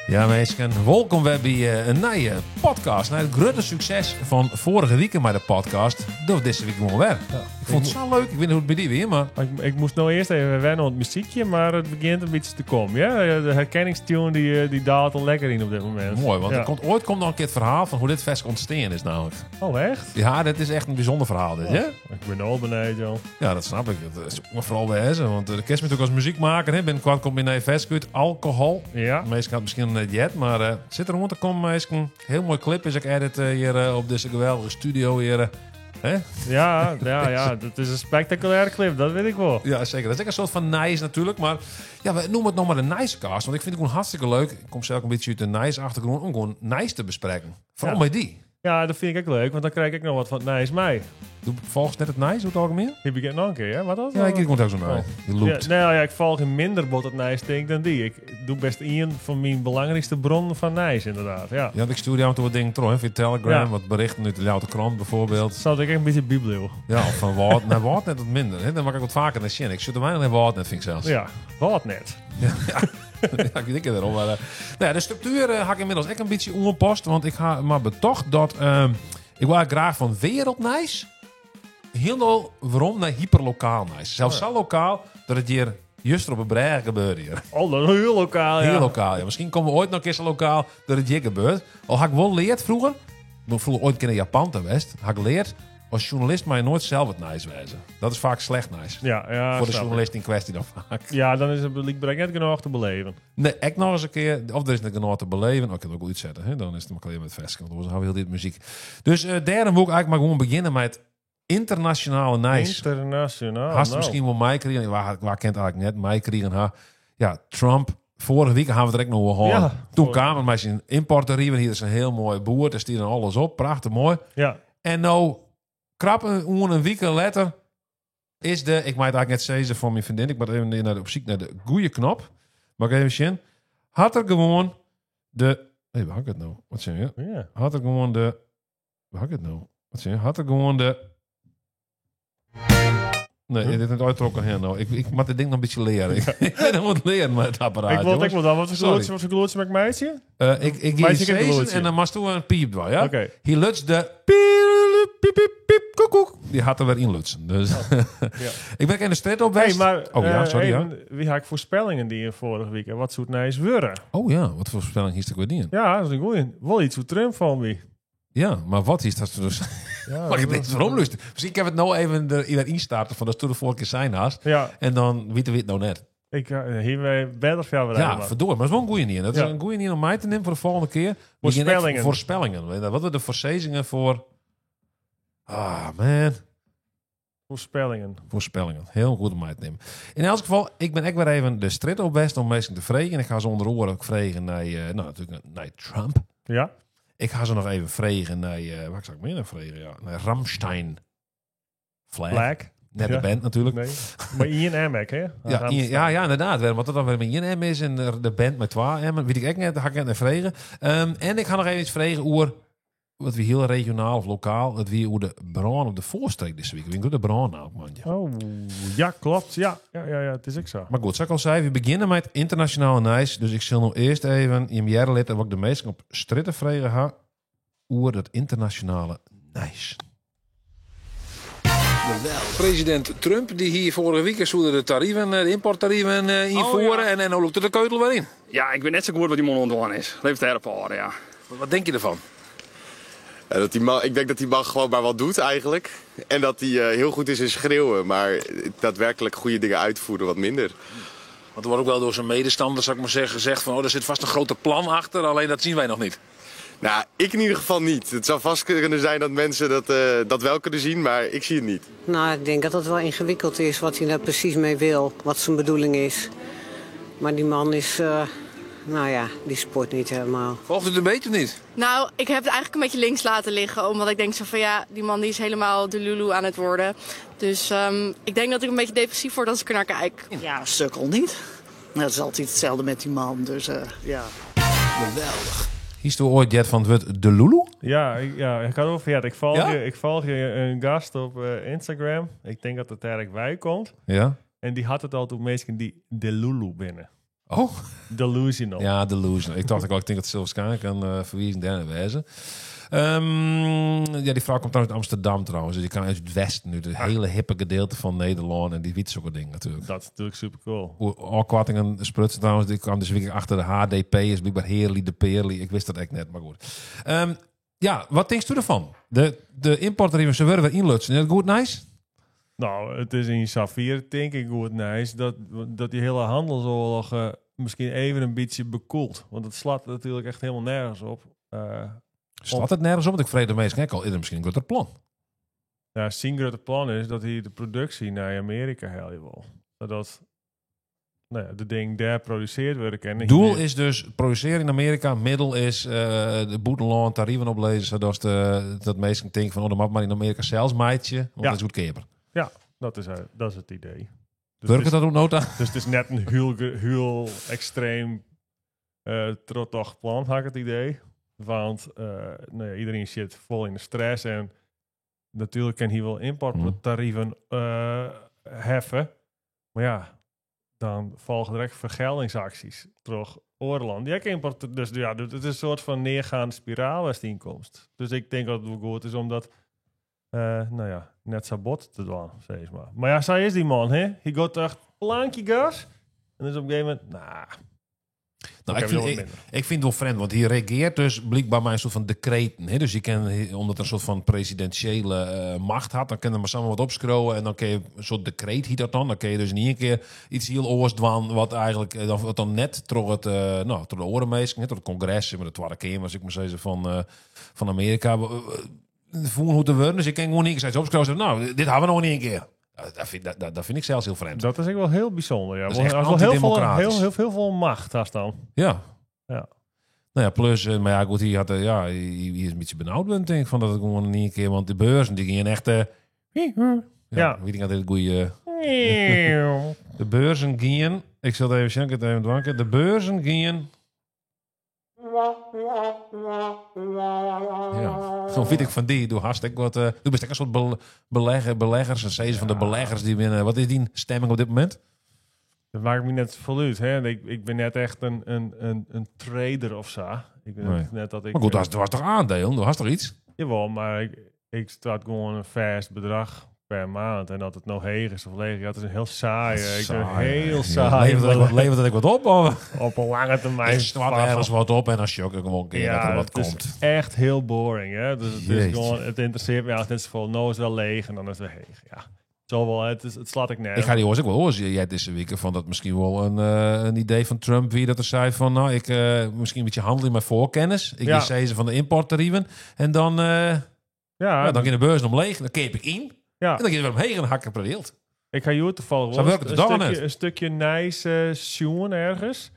Ja, minsken, wolkom wer by in nije podcast. Nei it grutte sukses fan foarige wike mei de podcast, doch dizze wike gewoan wer. Ik fûn it sa leuk, ik wit net hoe't it by dy wie, mar... Ik moast no earst even wennen oan it muzykje, mar it begjint in bytsje te kommen. Ja? De herkenningstune dy daalt al lekker yn op dit momint. Moai, want oait komt noch in kear it ferhaal fan hoe't dit ferske ûntstean is nammentlik. Oh, echt? Ja, dit is echt in bysûnder ferhaal, dit, hè? Ik bin al benijd, joh. Ja, dat snap ik. Dat is maar foaral wêze, want de kerst natuerlik as muzykmaker, hè. Binnenkoart komt myn nije ferske út, Alkohol. Minsken ha it miskien noch net heard, mar sit der oan te kommen, minsken. Hiel moai clip is ek edit hjir op dizze geweldige studio hjir. Hè? Ja, dat is in spektakulêre clip, dat wit ik wol. Ja, seker. Dat is ek in soart fan nijs natuerlik, mar ja, we noeme it no mar de nijscast, want ik fyn it gewoan hartstikke leuk. Ik kom sels in bytsje út de nijsachtergrûn om gewoan nijs te besprekken. Foaral mei dy. Ja, dat fyn ik ek leuk, want dan krij ik ek noch wat fan it nijs mei. Do folgest net it nijs oer it algemien? Ik begjin noch in kear, hè? Wat dat? Ja, ik gean gewoan zo nei. Oh. Je loopt. Ja, nou ja, ik folgje minder bot it nijs tink ik dan dy. Ik doe best ien fan myn belangrykste bronnen fan nijs, ynderdaad. Ja. Ja, want ik stjoer dy af en toe wat dingen troch, hè, fia Telegram, wat berichten út de Ljouwerter Krant bijvoorbeeld. Sadat ik ek in bytsje bybliuw. Ja, of fan Wâld, nei Wâldnet wat minder. Hè? Dan moat ik wat faker nei sjen. Ik sjoch der weinich nei Wâldnet, fyn ik sels. Ja, Wâldnet. Ja. Ja, ik wit ek net wêrom, mar nou ja, de struktuer ha ik ynmiddels ek in bytsje oanpast, want ik ha mar betocht dat ik wol graach fan wereldnijs hielendal werom nei hyperlokaal nijs. Sels sa lokaal dat it hjir juster op 'e brêge gebeurde hjir. Oh, dat is hiel lokaal, ja. Hiel lokaal, ja. Miskien komme we oait noch in kear sa lokaal dat it hjir gebeurt. Al ha ik wol leard froeger, ik bin froeger oait in kear nei Japan ta west, ha ik leard, as sjoernalist moatte je noait sels it nijs wêze. Dat is faak slecht nijs. Ja, Foar de snap ik. sjoernalist yn kwestje dan faak. Ja, dan is der blykber net genôch te beleven. Nee, ek noch ris in kear. Of der is net genôch te beleven. Oh, ik kin it ek wol útsette. Hè? Dan is it mar klear mei it ferske. Want oars ha we hiel dit muzyk. Dus dêrom woe ik eigentlik mar gewoan begjinne mei it ynternasjonale nijs. Ynternasjonaal, Hast nou. miskien wol meikrigen. Wa kin it eigentlik net meikrigen ha? Ja, Trump. Foarige wike ha we it der ek noch oer hân. Ja, Toen foar- kaam er mei syn ymporttarieven. Hier is in hiel moai boerd. Dêr stie dan alles op. Prachtich moai. En no, krap oan in wike letter, is de... Ik mei it eigentlik net sizze foar myn freondin. Ik moat even op syk nei de goede knop. Moat ik even sjen. Hat er gewoan de... Hé, waar ha ik it no? Wat sjen je? Hat er gewoan de... Waar ha ik it no? Wat sjen je? Hat er gewoan de... Nee, Huh? dit is net úttrokken hin no. Ik moat dit ding noch in bytsje leare. Ik ben noch wat learen mei it apparaat, Ik wil jonges. ek wol dan. Wat voor Sorry. geluidsje, wat voor geluidsje moat ik meitsje? Ik gean Meitsje ik een sizzen geluidsje? en dan moatst do in piip dwaan, ja? Oké. Hy luts de piep, piep, piep, piep, koek, koek. Dy hat er wer ynlutsen. Dus. Oh, ja. Ik ben in de street op Hey, west. mar, Oh ja, sorry, ja. even, wie ha ik foarspellingen dien foarige wike? Wat soe it nijs wurde? Oh ja, wat foar foarspelling hiest ek wer dien? Ja, dat is in goeie. Wol iets oer Trump fan my. Ja, mar wat is dat dus? Ja, Mag ik dat dit werom luisteren? Miskien kin we it no even der wer ynstarten fan dat do de foarige kear sein hast. Ja. En dan witte we it no net. Ik hier wij better verder Ja, maar. verdorie, mar it is wol in goeie nien. Dat is in goeie nien om mei te nimmen foar de folgjende kear. We gean ek Foarspellingen. Foarspellingen. Wat wurde de foarsizzingen foar? Ah, man. Foarspellingen. Foarspellingen. Hiel goed om mei te nimmen. Yn elts gefal, ik bin ek wer even de strjitte op west om minsken te freegjen. Ik ha se ûnder oare ek frege nei, nou, natuerlik nei Trump. Ik ha se noch even frege nei, wat sil ik mear noch frege? Ja, nei Rammstein. Flag. Flag. Net de band natuerlik. Nee. Mar ien M ek, hè? Ja, Rammstein. ja, ja, ynderdaad. Wat dat dan wer mei ien M is en de band mei twa M, wit ik ek net. Dêr ha ik net nei frege. En ik ha noch even iets frege oer, wat wie hiel regionaal of lokaal, it wie oer de brân op de Voorstreek dizze wike. Wie in grutte brân nou, man. Oh, ja, klopt. Ja, it is ek sa. Mar goed, sa't ik al sei, we begjinne mei it ynternasjonale nijs. Dus ik sil no earst even jim hearre litte wat ik de minsken op strjitte frege ha oer dat ynternasjonale nijs. Presidint Trump dy hie foarige wike soe er de tarieven, de ymporttarieven ynfiere en no lûkt er de keutel wer yn. Ja, ik wit net sa goed wat dy man oan it dwaan is. Litte we it dêrop hâlde, ja. Wat tinke je derfan? Ja, dat die man, ik denk dat die man gewoon maar wat doet eigenlijk. En dat hij heel goed is in schreeuwen, maar daadwerkelijk goede dingen uitvoeren wat minder. Want er wordt ook wel door zijn medestanders, zal ik maar zeggen, gezegd van, oh, er zit vast een groter plan achter, alleen dat zien wij nog niet. Nou, ik in ieder geval niet. Het zou vast kunnen zijn dat mensen dat wel kunnen zien, maar ik zie het niet. Nou, ik denk dat dat wel ingewikkeld is wat hij daar precies mee wil, wat zijn bedoeling is. Maar die man is, nou ja, die sport niet helemaal. Volgt u het een beetje of niet? Nou, ik heb het eigenlijk een beetje links laten liggen. Omdat ik denk zo van ja, die man die is helemaal de lulu aan het worden. Dus ik denk dat ik een beetje depressief word als ik er naar kijk. Ja, sukkel niet. Dat is altijd hetzelfde met die man, dus ja. Geweldig. Hiest do oait heard fan it wurd de lulu? Ja, ik had ook verjaard. Ik Ja? volg je in gast op Instagram. Ik denk dat het daar bij komt. En die had it al oer minsken dy't de lulu binne. Oh? Delusional. Ja, delusional. Ik dacht ook al, ik denk dat het waarschijnlijk een verwijzing daar wezen. Ja, die vrouw komt trouwens uit Amsterdam trouwens. Dus die kan uit het westen nu. Het hele hippe gedeelte van Nederland. En die weet zulke dingen natuurlijk. Dat is natuurlijk super cool. Al sprutsen trouwens. Die kwam dus weer achter de HDP. Is blijkbaar Heerly de Peerly. Ik wist dat echt net, maar goed. Ja, wat denkst u ervan? De importtarieven, ze worden weer inlutsen. Is dat goed nice? Nou, het is in Safir denk ik goed nice dat die hele handelsoorlog misschien even een beetje bekoelt. Want het slaat natuurlijk echt helemaal nergens op. Slaat het nergens op? Want ik vreet de meest gek al. Is er misschien een groter plan? Ja, zijn grote plan is dat hij de productie naar Amerika haal je wel. Zodat nou ja, de ding daar produceerd worden kan. Doel is dus produceren in Amerika. Middel is de boetenland tarieven oplezen, zodat dat mensen denken van oh, dan mag maar in Amerika zelfs meidje, want Ja. dat is goedkoper. Ja, dat is het idee. Dus Werkt het is, dat ook nota? Dus het is net een heel, heel extreem trottocht plan, had ik het idee. Want nou ja, iedereen zit vol in de stress en natuurlijk kan hier wel importtarieven heffen. Maar ja, dan volgen direct vergeldingsacties terug Oorland. Die import, dus ja, het is een soort van neergaande spiraal als die inkomst. Dus ik denk dat het wel goed is om dat, nou ja, net zo bot te doen, zeg maar. Maar ja, zij is die man, hè? Hij gaat echt plankje gas. En dus op een gegeven moment, nou, Nou, ik ik, heb vind, wel wat ik, minder. ik vind het wel vreemd, want hier reageert dus blijkbaar maar een soort van decreten. Hè? Dus je kan, omdat er een soort van presidentiële macht had, dan kan er maar samen wat opschroeven en dan kun je een soort decreet heet dat dan. Dan kun je dus in één keer iets heel oors dwan, wat eigenlijk wat dan net door het, nou, door de oren hè, door het congres, maar de Tweede Kamer, als ik maar zeggen, van Amerika, voelen hoe te worden. Dus ik kan gewoon niet eens iets opschroeven en zeggen, nou, dit hebben we nog niet een keer. Dat vind ik zelfs heel vreemd. Dat is ook wel heel bijzonder. Ja. Dat is Want echt hij has wel heel veel, antidemocratisch. heel, heel, heel veel macht als dan. Ja. Ja. Nou ja, plus, maar ja, goed, hier had, ja, hier is een beetje benauwd, ben, denk ik, van dat het gewoon niet een keer, want de beurzen die gingen echt, ja, Ja. weet ik altijd het goeie, de beurzen gingen, ik zal het even zien, ik het even dwanken, de beurzen gingen, ja, zo vind ik van die, doe hartstikke wat, doe best ook een soort beleggers, een zezen van de beleggers die winnen. Wat is die stemming op dit moment? Dat maakt me net voluit. Hè? Ik ben net echt een trader of zo. Ik ben Nee. net dat ik. Maar goed, dat was toch aandeel, dat was toch iets? Jawel, maar ik start gewoon een vast bedrag per maand. En dat het nog heeg is of leeg. Ja, het is een heel saai. Ik ben Saai, heel ja. saai. Levert dat ik wat op? Of? Op een lange termijn. Ik start ergens wat op en dan shock ik gewoon een keer dat er wat het is komt. echt heel boring. Hè? Dus het is Jeetje. gewoon, het interesseert me eigenlijk net zoveel. Nou is wel leeg en dan is het weer heeg. Ja, zo wel. Het slaat ik nergens. Ik ga die hoor ik wel horen. Jij deze week van dat misschien wel een idee van Trump wie dat er zei van nou ik misschien een beetje handel in mijn voorkennis. Ik Ja. ja. ze van de importtarieven en dan, Ja, ja, dan ging de beurs omleeg. Dan keep ik in ja. en dan ging het weer omheen en dan hak ik het. Ik ga hier toevallig Zo wel werkt het dan net. een stukje nice schoen ergens.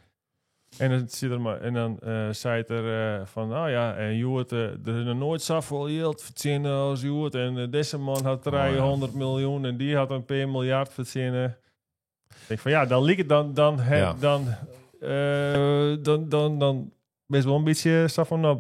En dan zit er maar en dan zei het er van, nou ja, en Joert, er is nog nooit zoveel geld verdienen als Joert. En deze man had 300 miljoen en die had een paar miljard verdienen. Ik denk van ja, dan liep het dan, dan, he- Ja. dan, dan, dan, dan best wel een beetje zo van, nou,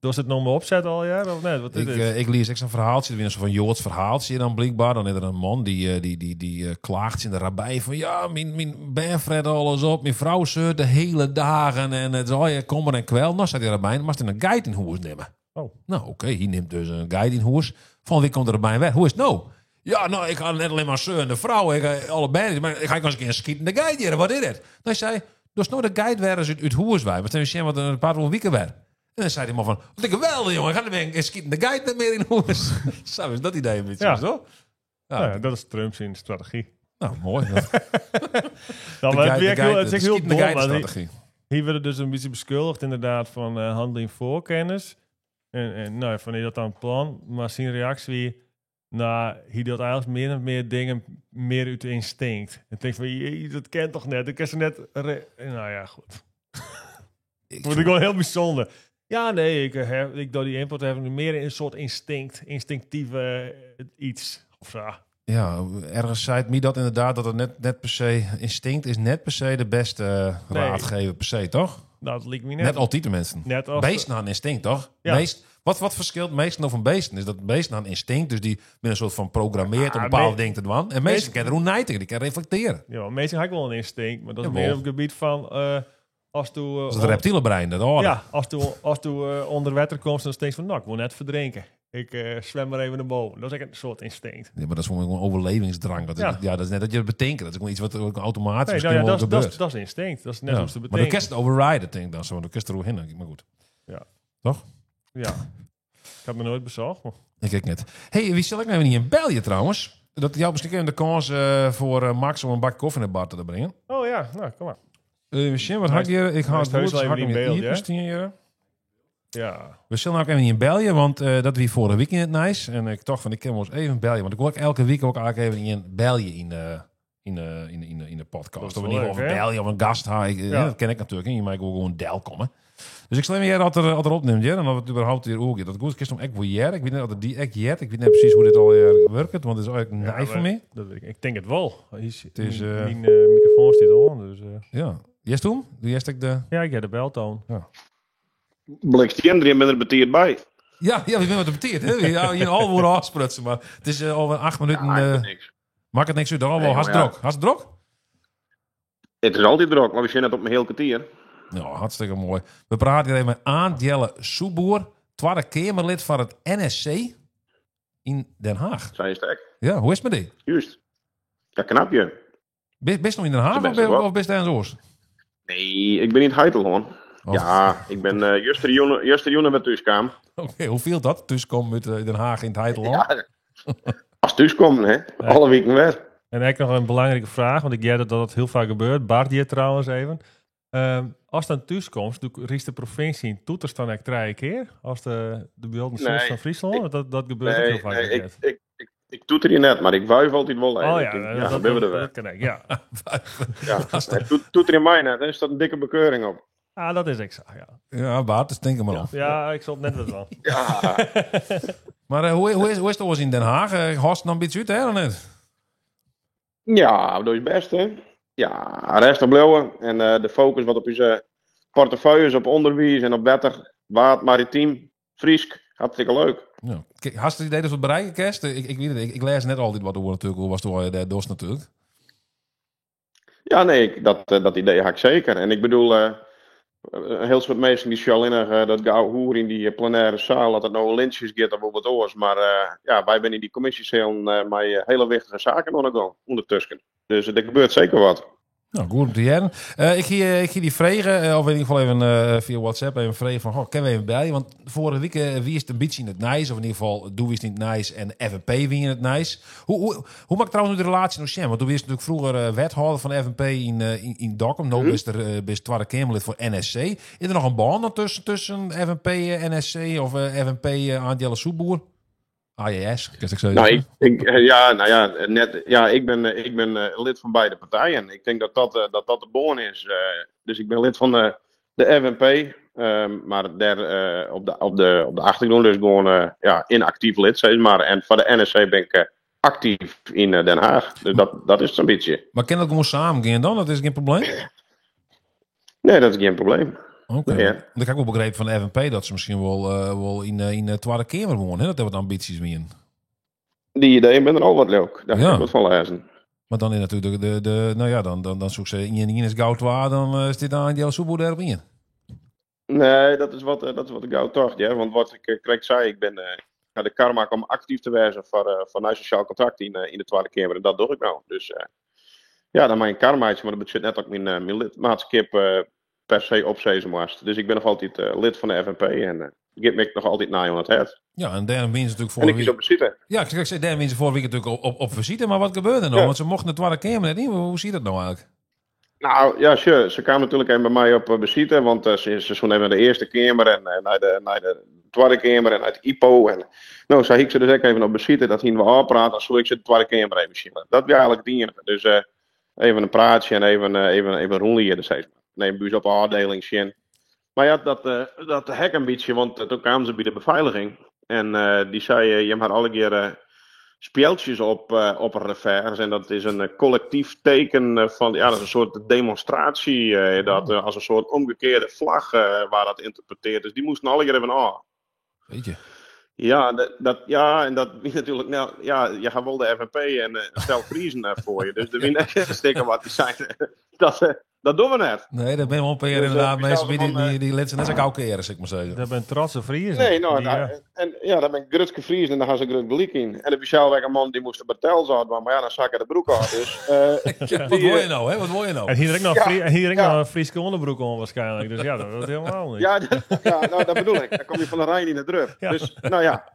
doe het nog maar opzet al jaar of net? Wat is Ik, dit? ik lees echt zo'n verhaaltje, weer een soort van Joods verhaaltje dan blijkbaar. Dan is er een man die klaagt in de rabbij van ja, mijn ben fret alles op, mijn vrouw zeurt de hele dagen en het is al je kommer en kwel. Nou, zei die rabbijn, mag hij een geit in huis nemen? Oh. Nou, oké, hier neemt dus een geit in huis. Van wie komt de rabbijn weg? Hoe is het nou? Ja, nou, ik had net alleen maar zeur en de vrouw, ik allebei, maar ik ga eens een keer schieten de geit hier, wat is het? Nou, hij zei, dus nou de geit weer eens uit huis wij, maar toen zien wat een paar weken weer. En dan zei die man van, wat een geweldig jongen, ik ga er weer een schieten de geit net meer in huis. Zo is dat idee een beetje, Ja. toch? Ja, Nou ja, dat is Trump zijn strategie. Nou, mooi. Nou, De maar het geit- werkt de heel, geit- het is de echt heel schietende dom. maar geitenstrategie. Hier werden dus een beetje beschuldigd inderdaad van handeling voorkennis. En nou, van dat dan plan. Maar zijn reactie, nou, hij deelt eigenlijk meer en meer dingen meer uit instinct. En ik denk van, jee, dat kent toch net? Ik kan ze net... Nou ja, goed. Ik Vond ik wel heel bijzonder. Ja, nee, ik doe die input hebben meer in een soort instinct, instinctieve iets of zo. Ja, ergens zei het me dat inderdaad, dat het net per se... Instinct is net per se de beste Nee. raadgever per se, toch? Nou, dat liep me net. Net altijd de mensen. Net als Beest naar een instinct, toch? Ja. Beest, Wat ferskilt minsken no fan beesten? Is dat beesten ha in ynstinkt, dus dy binne in soart fan programmeard om Ja, bepaalde dingen te dwaan. En minsken kinne deroer neitinke, dy kinne reflektearje. Ja, maar minsken ha ek wol in ynstinkt, mar dat is Jawol. mear op it gebiet fan as do Dat is it reptile brein, dat âlde. Ja, as do ûnder wetter komst, dan tinkst fan, no, ik wol net ferdrinke. Ik swim mar even nei boven. Dat is ek in soart ynstinkt. Ja, mar dat is gewoan overlevingsdrang. Dat is, ja. Ja. dat is net dat je het betinke. Dat is gewoan iets wat ook automatisch Nee, misschien nou ja, wel dat, is- dat, gebeurt. is- dat is ynstinkt. Dat is net Ja. om te Maar dan betinken. kinst it overriden, tink ik dan zo. Want dan kinst deroerhinne. Mar goed. Ja. Toch? Ja. Ik ha it noch noait besocht. Maar... Ik ek net. Hey, wie sil ik no even yn belje trouwens? Dat jout miskien even de kâns foar Max om in bak kofje nei Bart te bringen. Oh ja, no, kom mar. Even sjen, wat ha ik hjir? Ik ha Hij it is goed, heus ha ik even him yn hjir byld, iepen hè? stean hjir. Ja. We sille no ek even ien belje, want dat wie foarrige wike yn it nijs. En ik tocht fan, ik kin wol ris even belje. Want ik wol ek elke wike ek eigentlik even ien belje yn de podcast. Dat is Of in wel ieder geval leuk, of hè? belje of in gast ha. Ik, Ja. Dat ken ik natuerlik. Je mei gewoan delkomme. Dus ik slim hjir as er opnimt, ja, en of it überhaupt hjir oergiet. Dat goed, kinst him ek wol hearre. Ik wit net oft er dy ek heart. Ik wit net presys hoe't dit allegear wurket, want it is eigentlik Ja, nij foar maar my. Dat weet ik. Ik tink it wol. Hy is, Het is, myn mikrofoan stiet oan. Dus, Ja. Hearst him? Doe hearst ek de... Ja, ik hear de beltoan. Ja. Blikstien, der binne der betiid by. Ja, ja, we binne wat betiid. Hè? We ha hjir al oer ôfsprutsen, mar it is al 8 minuten. Ja, niks. Makket niks út, al wel. Nee, Hast maar ja. drok? Hast drok? It is altyd drok, mar we sjogge net op in hiel kertier. Nou, hartstikke moai. We prate hjir even mei Aant Jelle Soepboer, Twadde Keamerlid fan it NSC yn Den Haag. Sa is it ek. Ja, hoe is it mei dy? Juist. Ja, knap je. Bist no yn Den Haag De of bêste wat. bist ergens oars? Nee, ik bin yn it heitelân. Oh. Ja, ik bin justerjûn wer thúskaam. Oké, hoe fielt dat? Thúskomme út Den Haag yn it heitelân? Ja, as thúskomme, hè. Alle wiken wer. En ek noch in belangrike fraach, want ik hear dat dat hiel faak gebeurt. Bart hjir trouwens even. Ast dan thúskomst, doe rydst de provinsje yn, toeterst dan ek trije kear? As de bylden Nee, fan Fryslân? ik Want dat gebeurt ek Nee, hiel faak. nee, net. ik toeter je net, mar ik wuif altyd wol even. Oh ja, Ik denk, ja, dat, dan binne we der wer. dat ken ik, ja. Ja. Nee, toeter je my net, dêr stiet in dikke bekeuring op. Ah, dat is ek sa, ja. Ja, Bart, dus tink der mar om. Ja, ik sil it net wer dwaan. Ja. Mar hoe is it oars yn Den Haag? Hâldst it noch in bytsje út, hè, of net? Ja, dat is bêst, hè. Ja, rêstich bliuwe. En de focus wat op ús portefeuilles, op ûnderwiis en op wetter, Waad, maritym, Frysk. Hartstikke leuk. Ja. Kijk, hast it idee datst wat berikke kinst? Ik wit it, ik lês net altyd wat oer natuerlik, hoe watsto dêr dochst natuerlik. Ja, nee, dat idee ha ik seker. En ik bedoel, in hiel soad minsken dy sjogge allinnich dat geouwehoer yn dy plenêre seal, dat it no lintsjes giet of wol wat oars. Mar ja, wy binne yn dy kommisjesealen mei hiele wichtige saken oan 'e gong ûndertusken. Dus der gebeurt seker wat. No, goed om te hearren. Ik hie dy frege, of yn ieder gefal even fia WhatsApp even frege fan, goh, kinne we even belje? Want foarrige wike wie it in bytsje yn it nijs, of yn ieder gefal doe wiest yn it nijs en FNP wie yn it nijs. Hoe moat ik trouwens de relaasje no sjen? Want doe wiest natuerlik froeger wethâlder fan de FNP yn Dokkum. No bist Twadde Keamerlid foar NSC. Is der noch in bân dan tusken FNP, NSC of FNP Aant Jelle Soepboer? AJS, kin ik sizze. No, ik, ja, no ja, net, ja, ik bin lid fan beide partijen. Ik tink dat dat de bân is. Dus ik bin lid fan de FNP, mar dêr op de achtergrûn dus gewoan ja, ynaktyf lid, sis mar. En foar de NSC bin ik aktyf yn Den Haag. Dus dat is it sa'n bytsje. Mar kin dat gewoan samen gean dan? Dat is gjin probleem? Nee, dat is gjin probleem. Oké. Nee, hè. Want ik ha wol begrepen fan de FNP dat se miskien wol yn de Twadde Keamer woene, hè? Dat der wat ambysjes wiene. Dy ideeën binne der al wat leuk. Dêr Ja. kin ik wat fan lêzen. Mar dan is natuerlik de, no ja, dan soe ik sizze, ien en ien is gau twa, dan stiet Aant Jelle Soepboer dêr op ien. Nee, dat is wat ik gau tocht, ja. Want wat ik krekt sei, ik bin ja, de kar makke om aktyf te wêzen foar nij sosjaal kontrakt yn de Twadde Keamer. En dat doch ik no. Dus ja, dan mei in kar meitsje, mar dat betsjut net dat ik myn lidmaatskip per se opsizze moast. Dus ik bin noch altyd lid fan de FNP en giet my noch altyd nei oan it hert. Ja, en dêrom wiene se natuerlik En foarrige ik kies op besite. Ja, ik sei, dêrom wiene se foarrige wike natuerlik op besite, mar wat gebeurde der no? Ja. Want se mochten de Twadde Keamer net yn. Hoe sit dat no eigentlik? No, ja, sjoch, se kaam natuerlik even by my op besite, want se soene even nei de Earste Keamer en nei de Twadde Keamer en nei it IPO. En, no, sa hie ik se dus ek even op besite, dat hiene we ôfpraat, dan soe ik se de Twadde Keamer even sjen. Dat wie eigentlik it iennige. Dus even in praatsje en even rûnliede, sis mar. Neem by ús op de ôfdieling sjen. Mar ja, dat hek in bytsje, want doe kamen se by de befeiliging. En dy sei, jim ha allegear spjeldsjes op 'e revers. En dat is in kollektyf teken fan, ja, dat is in soart demonstraasje, dat as in soart omgekearde flagge waard dat ynterpretearre. Dus dy moasten allegear even ôf. Weet je. Ja, dat, ja, en dat wie natuurlijk, nou, ja, je gaat wel de FNP en stel Friezen voor je. Dus er wie net stikken wat die zijn. Dat doen we net. Nee, dat ben wel een paar Dus, inderdaad mensen die, die, die lieten ze net zo gauw keren, zeg ik maar zeggen. Dat ben trotse Friezen. Nee, nou, Die, en, ja, dat ben ik Grutske Friezen en daar gaan ze grut gelijk in. En de Michel een man die moest de Bartels uit, maar ja, dan zak ik de broek uit. Dus, Ja, wat wil je nou, hè? Wat wil je nou? En hier ik nog, Ja, en hier ik ja. nog een Frieske onderbroek om waarschijnlijk. Dus ja, dat is helemaal niet. Ja, ja, nou, dat bedoel ik. Dan kom je van de Rijn in de druk. Ja. Dus, nou ja.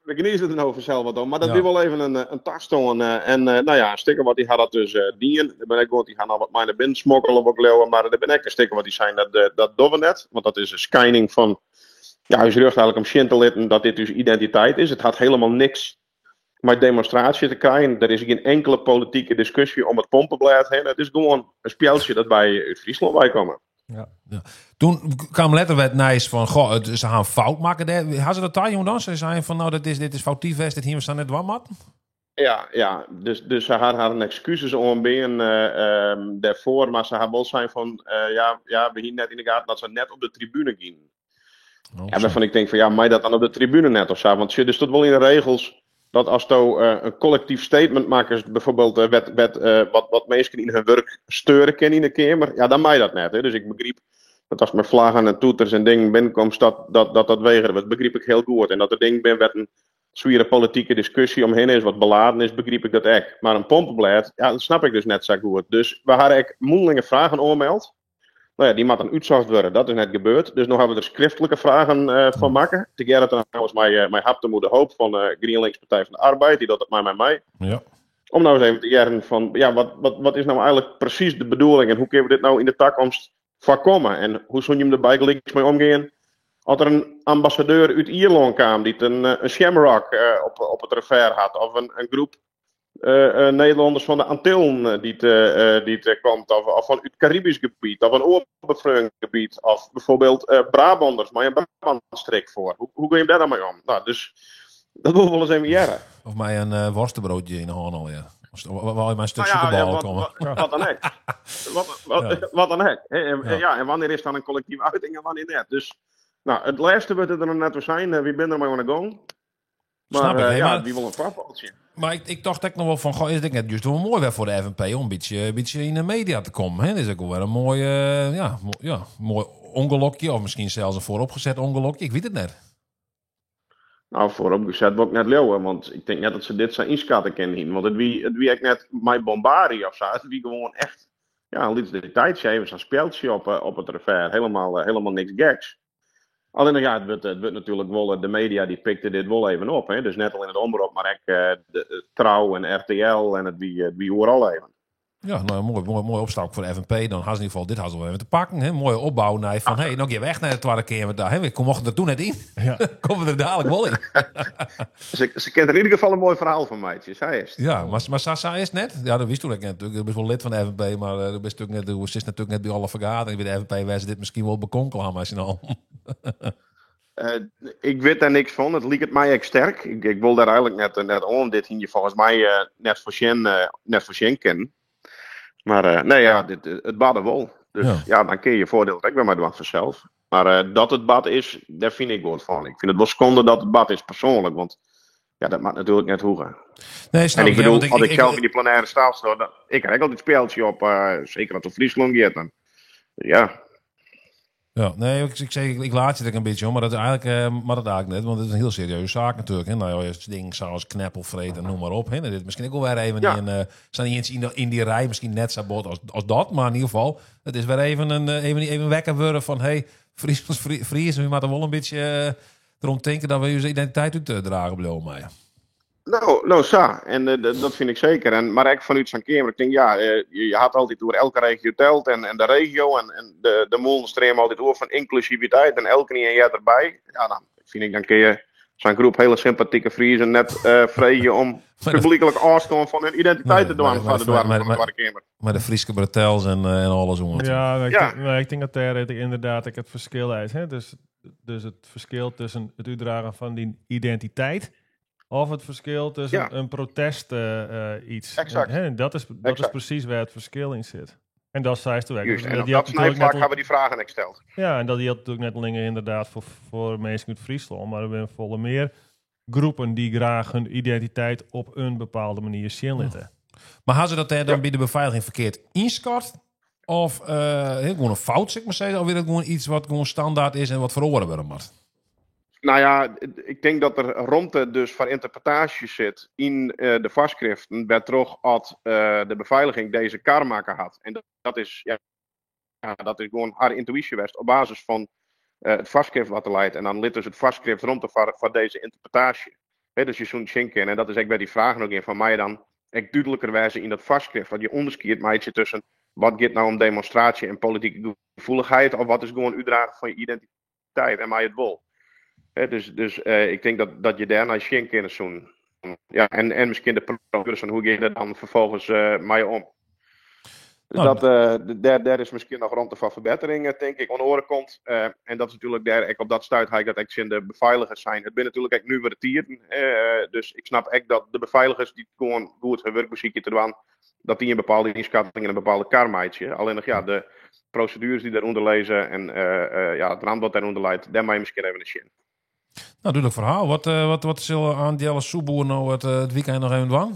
We geniezen er nou vanzelf wat om. Maar dat is wel even een tastoon. En nou ja, een stikker wat die had dat dus dien. Daar ben ik gewoon, die gaan al wat mij naar binnen smokkelen of ook leeuwen. Maar daar ben ik een stikker wat die zijn, dat doen we net. Want dat is een skyning van, ja, is rug eigenlijk om zin te litten dat dit dus identiteit is. Het had helemaal niks met demonstratie te krijgen. Er is geen enkele politieke discussie om het pompenblad heen. Het is gewoon een speeltje dat wij uit Friesland bij komen. Ja. Toen kwam letterlijk het nijs van, goh, ze gaan fout maken. Daar. Hadden ze dat daar, jongen, dan? Ze zeiden van, nou, dit is foutief, dit hier we staan net wat. Ja, dus ze had haar een excuses aanbieden daarvoor, maar ze had wel zijn van, ja, we hier net in de gaten dat ze net op de tribune gingen. Oh, Ja, waarvan ik denk van, ja, mij dat dan op de tribune net of zo, want er stond wel in de regels dat als je een collectief statement maakt, bijvoorbeeld wat mensen in hun werk steuren kunnen in de kamer, ja, dan mij dat net. Hè. Dus ik begreep dat als met vlaggen en toeters en dingen binnenkomt, dat weigeren. Dat begreep ik heel goed. En dat er ding ben met een zwiere politieke discussie omheen is, wat beladen is, begreep ik dat echt. Maar een pompenblad, ja, dat snap ik dus net zo goed. Dus we hadden ik mondelinge vragen aangemeld. Nou ja, die moet dan uitzocht worden. Dat is net gebeurd. Dus nog hebben we er schriftelijke vragen van maken. Te gerrit trouwens mijn haptemoede Hoop van GreenLinks Partij van de Arbeid, die doet dat maar met mij. Ja. Om nou eens even te jaren van, ja, wat is nou eigenlijk precies de bedoeling en hoe kunnen we dit nou in de toekomst voorkomen? En hoe zou je hem erbij links mee omgaan? Als er een ambassadeur uit Ierland kwam die een shamrock op het revers had, of een groep Nederlanders van de Antillen die komt, of van het Caribisch gebied, of een oerbevreugd of bijvoorbeeld Brabanders, maar een Brabantstreek voor. Hoe ga je daar dan mee om? Nou, dus dat wil wel eens even jaren. Of mij een worstenbroodje in de hand al, ja. Of waar je maar een stuk Nou ja, ja, komen. Wat dan ook. Wat dan ook. Hè, En, ja, en wanneer is dan een collectieve uiting en wanneer net? Dus, nou, het laatste wordt het er nog net zijn. Wie ben er maar aan de gang. Maar, Snap ik, hè, ja, wie wil een voorpaaltje? Maar ik dacht ook nog wel van, goh, is het net juist wel mooi weer voor de FNP om een beetje in de media te komen. Hè? Dat is ook wel weer een mooi, ja, mooi ongelukje, of misschien zelfs een vooropgezet ongelukje. Ik weet het net. Nou, vooropgezet wil ik net leeuwen, want ik denk net dat ze dit zijn inschatten kennen. Want het wie echt net mijn bombardie of zo. Het wie gewoon echt, ja, een liet de tijd even zo'n speeltje op het revers. Helemaal niks geks. Alleen ja, het wordt natuurlijk wel, de media die pikte dit wel even op. Hè? Dus net al in het omroep, maar ook de Trouw en RTL en het wie overal even. Ja, nou, mooi opstap voor de FNP. Dan hadden ze in ieder geval dit hadden ze wel even te pakken. Hè? Mooie opbouw naar van, hé, hey, nog je weg naar de tweede keer. Daar, hè? We mochten er toen net in. Ja. Komen we er dadelijk wel in. Ze kent er in ieder geval een mooi verhaal van, meidje. Zij is het. Ja, maar Sasa is het net. Ja, dat wist toen ik net natuurlijk. Ik ben wel lid van de FNP, maar dat is natuurlijk net, ze is natuurlijk net bij alle vergaderingen bij de FNP. Wij ze dit misschien wel bekonkelen maar ze al. Ik weet daar niks van. Het liep het mij echt sterk. Ik wil daar eigenlijk net om. Dit hier volgens mij net voor Sjen kennen. Maar nee, ja, het badde wel. Dus ja, dan kun je je voordeel ook weer maar doen vanzelf. Maar dat het bad is, daar vind ik wat van. Ik vind het wel schande dat het bad is persoonlijk. Want ja, dat maakt natuurlijk net hoeven. Nee, snap en ik bedoel, als ik zelf in die plenaire staal sta, dan, ik krijg altijd speeltje op, zeker als het Friesland gaat. Dan, ja. Ja, nee, ik zeg, ik laat je het een beetje om, maar dat is eigenlijk, maar dat eigenlijk net, want het is een heel serieuze zaak natuurlijk. Hè. Nou ja, het ding zoals kneppelvreet en noem maar op. Hè. Dit misschien ook wel weer even in, staan niet eens in die rij, misschien net zo bot als dat, maar in ieder geval, het is weer even een even wekker worden van, hey, Fries, we moeten wel een beetje erom denken dat we onze identiteit uit dragen blijven, maar. Nou, zo. En dat vind ik zeker. En, maar ik vanuit zo'n kamer, ik denk, ja, je had altijd door elke regio telt en de regio en de molen streamen altijd over van inclusiviteit en elke en jij erbij. Ja, dan vind ik, dan kun je zo'n groep hele sympathieke Friesen net vregen om publiekelijk afstand van hun identiteit te doen van de Tweede Kamer. Maar de Frieske bretels en alles om. Ja, maar ik denk dat daar inderdaad ik het verschil uit. Hè? Dus het verschil tussen het uitdragen van die identiteit of het verschil tussen een protest iets. Exact. En dat is precies waar het verschil in zit. En dat zei ze Juist, en op dat snijvlak hebben we die vragen gesteld. Ja, en dat geldt natuurlijk net alleen inderdaad voor mensen uit Friesland, maar er zijn volle meer groepen die graag hun identiteit op een bepaalde manier zien laten. Maar hadden ze dat daar dan bij de beveiliging verkeerd inschat? Of gewoon een fout, zeg maar zeggen? Of weer het gewoon iets wat gewoon standaard is en wat verloren worden moet? Nou ja, ik denk dat er rondte dus voor interpretatie zit in de voorschriften, bij terug had de beveiliging deze karmaker had. En dat is, ja, dat is gewoon haar intuïtie geweest op basis van het voorschrift wat er leidt. En dan ligt dus het voorschrift rond voor deze interpretatie. Hè, dus je zo'n schinken. En dat is ook bij die vragen ook in van mij dan echt duidelijkerwijze in dat voorschrift. Want je onderscheidt maar ietsje tussen wat gaat nou om demonstratie en politieke gevoeligheid, of wat is gewoon uitdragen van je identiteit en mij het wol. Hè, dus ik denk dat je daarna schinken in zo'n. Ja, en misschien de procedures van hoe ga je er dan vervolgens mee om. Dus Nou, daar is misschien nog ruimte voor verbetering, denk ik, aan de oren komt. En dat is natuurlijk daar, ik op dat stuit ga ik dat echt in de beveiligers zijn. Het ben natuurlijk echt nu weer de tieren. Dus ik snap echt dat de beveiligers die gewoon goed hun werkmuziekje te doen, dat die een bepaalde inschatting en een bepaalde karmaatje. Alleen nog ja, de procedures die daaronder lezen en ja, het raam wat daaronder leidt, daar mag je misschien even een zin. Nou, duidelijk verhaal. Wat zullen Angela Soeboer nou het weekend nog even doen?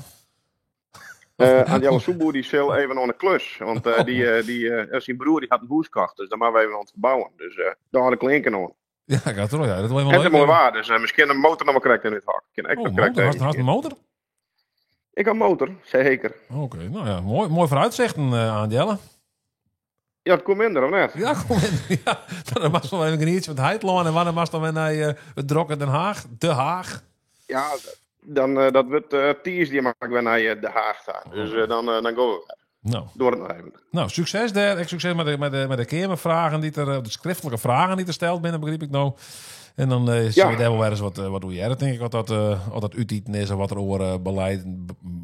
Angela Soeboer die zal even aan de klus. Want zijn broer die had een boerskacht, dus daar maken we even aan het verbouwen. Dus daar had ik linken aan. Ja, gaat toch, ja. Dat wil En helemaal het is leuk. mooi waar, dus misschien een motor nog maar correct in het hak. Kan ik Oh, nog correct motor. even Had een motor? Ik had motor, zeker. Oké, nou ja, mooi vooruitzichten, Angela. Ja, het komt minder, of net? Ja, kom in. Ja, dan was nog even iets met Heitloon en wanneer was dan weer naar het Drokken Den Haag? De Haag. Ja, dan dat wordt Thiers die maakt weer naar De Haag daar. Dus dan gaan we Nou. door het nog even. Nou, succes daar. Ik succes met de kamervragen die er, de schriftelijke vragen die er steld binnen, begreep ik nou. En dan zullen we daar wel eens wat doe jij? Dat denk ik wat dat uitdieten is en wat er oor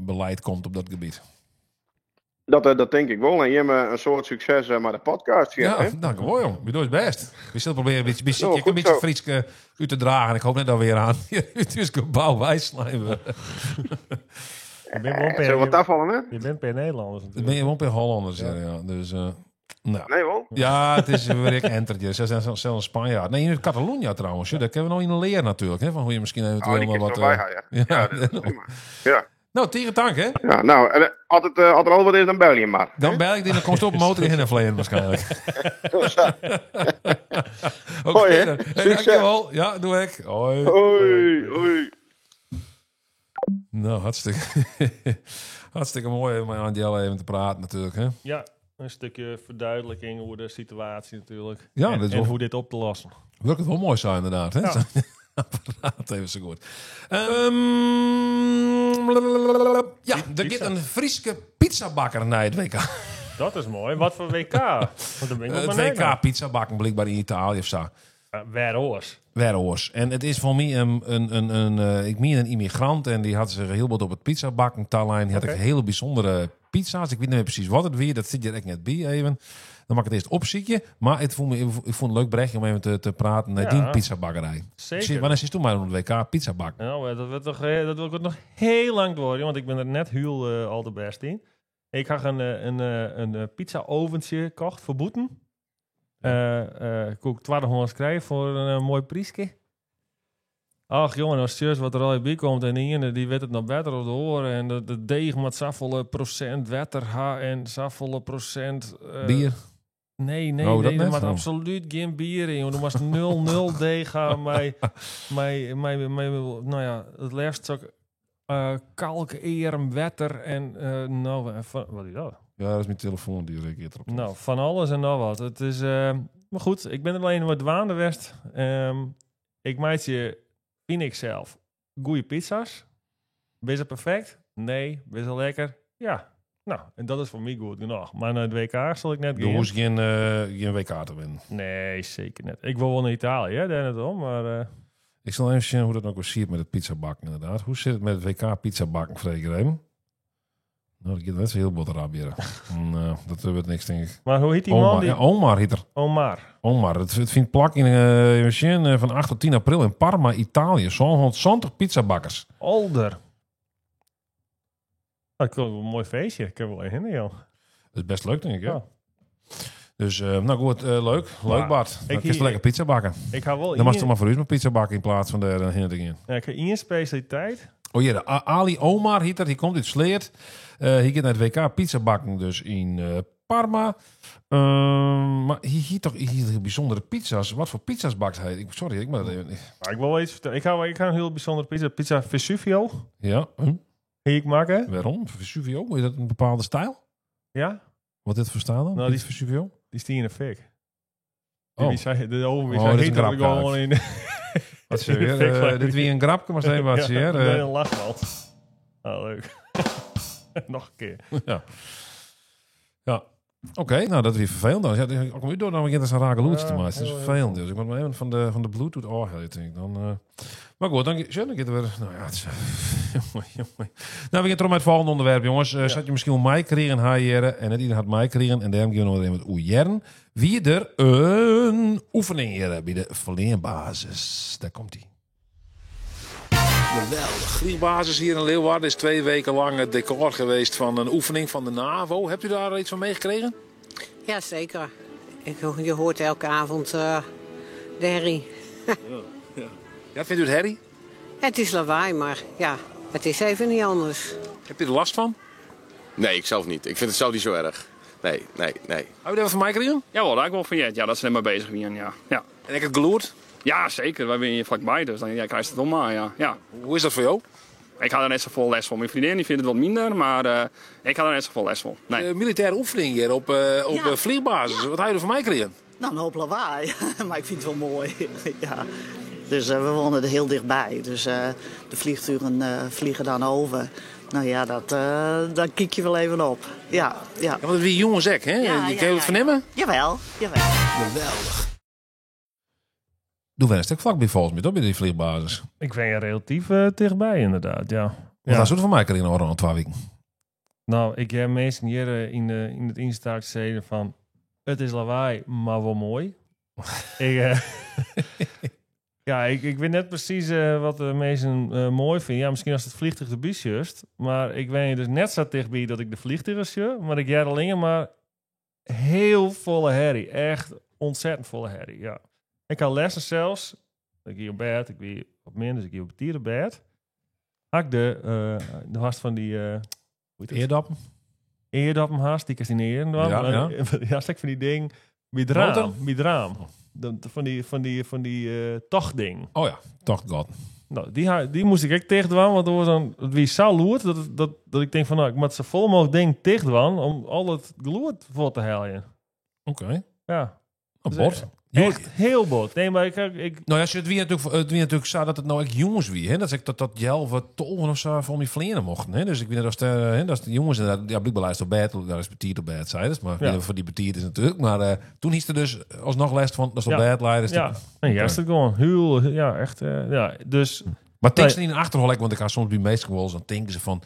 beleid komt op dat gebied. Dat denk ik wel. En je hebt een soort succes met de podcast hier, Ja, hè? dank je wel, jong. Je doet het best. We zullen proberen een Nou, een goed beetje zo. Frieske uit te dragen. En ik hoop net alweer aan. Het is gebouw wijslijmen. Je bent wel per, Zullen we wat afvallen, hè? Je bent per Nederlanders Dan natuurlijk. ben je wel per Hollanders, ja. Ja. Dus, nou. Nee, wel? Ja, het is weer ik entertje. Ze zijn zelfs een Spanjaard. Nee, in Catalonië trouwens. Ja. Daar kunnen we nog in leren natuurlijk. Hè, van hoe je misschien eventueel Oh, die nog kun je wat... wel bij ja. ja. Ja, dat is prima. Ja. Nou, tegen dank, hè? Ja, nou, en, altijd, als er al wat is, dan bel je maar. Dan bel ik die, dan komt ze op motor in en vleien waarschijnlijk. Oké, Hoi, hè? dan. Hey, Succes. dankjewel. Ja, doe ik. Hoi. Hoi, hoi. Nou, hartstikke mooi om met Angela even te praten natuurlijk, hè? Ja, een stukje verduidelijking over de situatie natuurlijk. Ja, en, dat is en wel- hoe dit op te lossen. Wil ik het wel mooi zijn inderdaad, hè? Ja. Apparaat even zo goed. Ja, er gaat een Frieske pizzabakker naar het WK. Dat is mooi. Wat voor WK? Want dan ben ik ook Het maar WK pizzabakken blijkbaar in Italië of zo. Waar oors. Waar oors. En het is voor mij een ik meen een immigrant en die had zich heel wat op het pizzabakken talijn. Die had Oké. ik hele bijzondere pizza's. Ik weet niet meer precies wat het weer. Dat zit hier echt net bij even. Dan mag ik het eerst opzieken. Maar het vond me, ik vond het leuk berichtje om even te praten naar Ja. die pizzabakkerij. Zeker. Zie, Wanneer is toen maar op het WK pizzabakken? Nou, dat wordt toch, dat wordt nog heel lang door, want ik ben er net heel al de best in. Ik had een pizza-oventje gekocht voor boeten. Ik koek 1200 krijgen voor een mooi prijsje. Ach jongen, als serieus wat er al bij komt en die ene die weet het nog beter op de oren. En de deeg met zoveel procent water ha en zoveel procent... Bier? Nee, nee, Oh, dat nee, er net? mag Oh. absoluut geen bier in. Jongen. Er was 0-0 deeg aan mij, mij, nou ja, het liefst ook kalk, wetter en nou, van, wat is dat? Ja, dat is mijn telefoon die reageert erop. Nou, van alles en nog wat. Het is, maar goed, ik ben er alleen wat dwaande west. Ik maak je, vind ik zelf, goede pizza's. Ben ze perfect? Nee. Ben ze lekker? Ja. Nou, en dat is voor mij goed genoeg. Maar naar het WK zal ik net Je gaan. hoeft geen WK te winnen. Nee, zeker niet. Ik wil wel naar Italië, hè, daar net om, maar... Ik zal even zien hoe dat ook weer ziet met het pizzabakken inderdaad. Hoe zit het met het WK pizzabakken, Freek even? Nou, dat gaat net zo heel bot erop hier. Nou, dat wordt niks, denk ik. Maar hoe heet die Omar, man die- Ja, Omar heet er. Omar. Omar. Het vindt plak in China van 8 tot 10 april in Parma, Italië. Zo'n 120 pizzabakkers. Alder. Dat komt wel een mooi feestje. Ik heb wel een hinder, joh. Dat is best leuk, denk ik, hè? Ja. Dus, nou goed, leuk. Leuk, Maar Bart. Dan ik kun je lekker pizza bakken. Ik ga wel Dan mag je maar voor u maar pizza bakken in plaats van daar heen te gaan. Ja, ik heb één specialiteit. Oh ja, de Ali Omar heet dat. Die komt uit Sleert. Hij gaat naar het WK pizza bakken dus in Parma. Maar hij hiet toch hier bijzondere pizza's. Wat voor pizza's bakt hij? Sorry, ik moet dat even... Maar ik wil wel iets vertellen. Ik ga een heel bijzondere pizza. Pizza Vesuvio. Ja. Hm? Hier ik maken. Waarom? Vesuvio? Is dat een bepaalde stijl? Ja. Wat dit verstaan dan? Nou, die Pizza Vesuvio? Die is in de fik. Oh. Die zei, de oven Oh, dit is zei een heet dat ik grapje gewoon in de Wat zie je weer? Dit wie een grapje, maar zijn wat zie je? Ja, nee, een lachband. Ah, leuk. Nog een keer. Ja. Ja. Oké, nou dat is weer vervelend. Dan. Ja, ik kom u door, dan begint er zo'n rare loetje te maken. Dat is vervelend. Dus ik moet maar even van de Bluetooth afhalen, denk ik. Dan, maar goed, dan, zo, dan gaat het weer. Nou ja, het is, jongen, jongen. Nou, we gaan terug met het volgende onderwerp, jongens. Zat je misschien wel mij kregen, haar en net iedereen had mij kregen. En daarom gaan we nog even met oejeren. Wie er een oefening hier bij de vleerbasis. Daar komt ie. Geweldig. Vliegbasis hier in Leeuwarden is 2 weken lang het decor geweest van een oefening van de NAVO. Hebt u daar iets van meegekregen? Ja, zeker. Je hoort elke avond de herrie. Ja, ja. Vindt u het herrie? Het is lawaai, maar ja, het is even niet anders. Heb je er last van? Nee, ik zelf niet. Ik vind het zelf niet zo erg. Nee, nee, nee. Hou je daar wat van mij gekregen? Ja, wel, daar ik wel van Jet. Ja, dat ze er maar bezig zijn, ja. Ja. En ik heb geloerd? Ja, zeker. Wij zijn hier vlakbij, dus dan krijg je het allemaal, ja. Ja. Hoe is dat voor jou? Ik had er net zoveel les van. Mijn vriendin die vindt het wat minder, maar ik had er net zoveel les van. Nee. Militaire oefening hier op Ja. vliegbasis. Wat had je er van mij gekregen? Nou, een hoop lawaai, maar ik vind het wel mooi. Ja. Dus we wonen er heel dichtbij. Dus de vliegtuigen vliegen dan over. Nou ja, daar kijk je wel even op. Ja, ja. Ja, want wie jongens ook, hè? Ja, Je ja, kan het ja, vernemen? Jawel, jawel. Geweldig. Doe wel een stuk vlakbij volgens mij, toch, bij die vliegbasis? Ik ben er relatief dichtbij, inderdaad, ja. Want Ja. daar zullen van mij kregen al 2 weken. Nou, ik heb mensen hier in het Insta gezeten van... Het is lawaai, maar wel mooi. Ik weet net precies wat de mensen mooi vinden. Ja, misschien als het vliegtuig erbij is, maar ik weet dus net zo dichtbij dat ik de vliegtuigen zie. Maar ik jij alleen maar heel volle herrie. Echt ontzettend volle herrie, ja. Ik had lessen zelfs. Ik hier op bed, ik wie wat minder, dus ik hier op het dierenbed. Had ik de haast van die... hoe heet het? Eerdappen? Eerdappen haast, die ik in de Ja, ja. Ja, stek van die ding. Bij het raam. Motor? Bij het raam. Van die tochtding. Oh ja, tochtgod. Nou, die moest ik echt tegen doen, want er was dan, het wie zo loert dat ik denk van, nou, ik moet zo vol mogelijk ding tegen doen om al het gloed voor te halen. Oké. Ja. Een Dus, bord. Echt heel bot. Nee, maar ik... Nou ja, het wie natuurlijk, het wie natuurlijk zo dat het nou echt jongens wie, hè? Dat is dat Jelve Tolven of zo voor die vleren mochten, hè? Dus ik weet niet of de, hè, dat is de jongens inderdaad, ja, blijkbaar luistert op bed, daar is betiert op bed, zei het, maar Ja. ja. voor die betiert is natuurlijk. Maar toen hiest er dus alsnog les van, dat is op Ja. bed, leiders. Ja. Nee, juist het gewoon. Heel, ja, echt. Ja, dus. Maar teksten in de achterhol, want ik ga soms bij meesten wel eens, dan denken ze van,